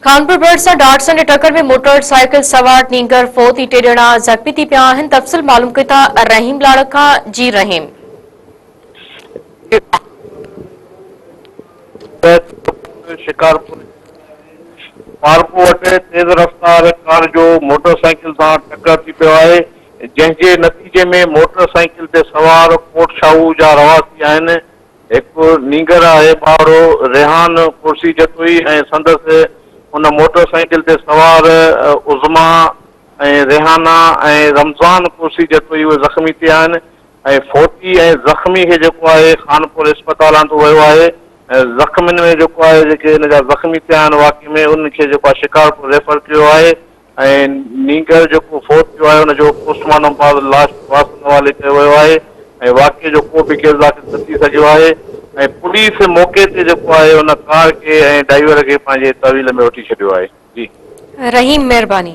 خانپور ڀرسان ڊاٽسن جي ٽڪر ۾ موٽر سائيڪل سوار نينگر فوت ٿي ٽي ڄڻا زخمي ٿي پيا آهن تفصيل معلوم ڪيون ٿا رحيم لاڙڪ کان جي رحيم. شڪارپور پارڪو وٽ تيز رفتار ڪار جو موٽر سائيڪل سان ٽڪر ٿي پيو آهي جنهن جي نتيجي ۾ موٽر سائيڪل تي سوار ڪوٽ شاهو جا رهواسي آهن هڪ نينگر آهي ٻارڙو ريحان ڪرسي جتوئي ۽ سندس ان موٽر سائيڪل تي سوار عظميٰ ۽ ريحانه ۽ رمضان ڪرسي جتوئي اهي زخمي ٿيا آهن ۽ فوتي ۽ زخمي کي جيڪو آهي خانپور اسپتال آندو ويو آهي ۽ زخمين ۾ جيڪو آهي جيڪي ان جا زخمي ٿيا آهن واقعي ۾ انهن کي جيڪو آهي شڪارپور ريفر ڪيو آهي ۽ نينگر جيڪو فوت ٿيو آهي ان جو پوسٽ مارٽم بعد لاش وارثن حوالي ڪيو ويو آهي ۽ واقعي جو ڪو به ڪيس داخل نه ٿي سگهيو آهي ۽ پوليس موقعي تي جيڪو آهي ان ڪار کي ۽ ڊائيور کي پنهنجي تحويل ۾ وٺي ڇڏيو آهي جي. رحيم مهرباني.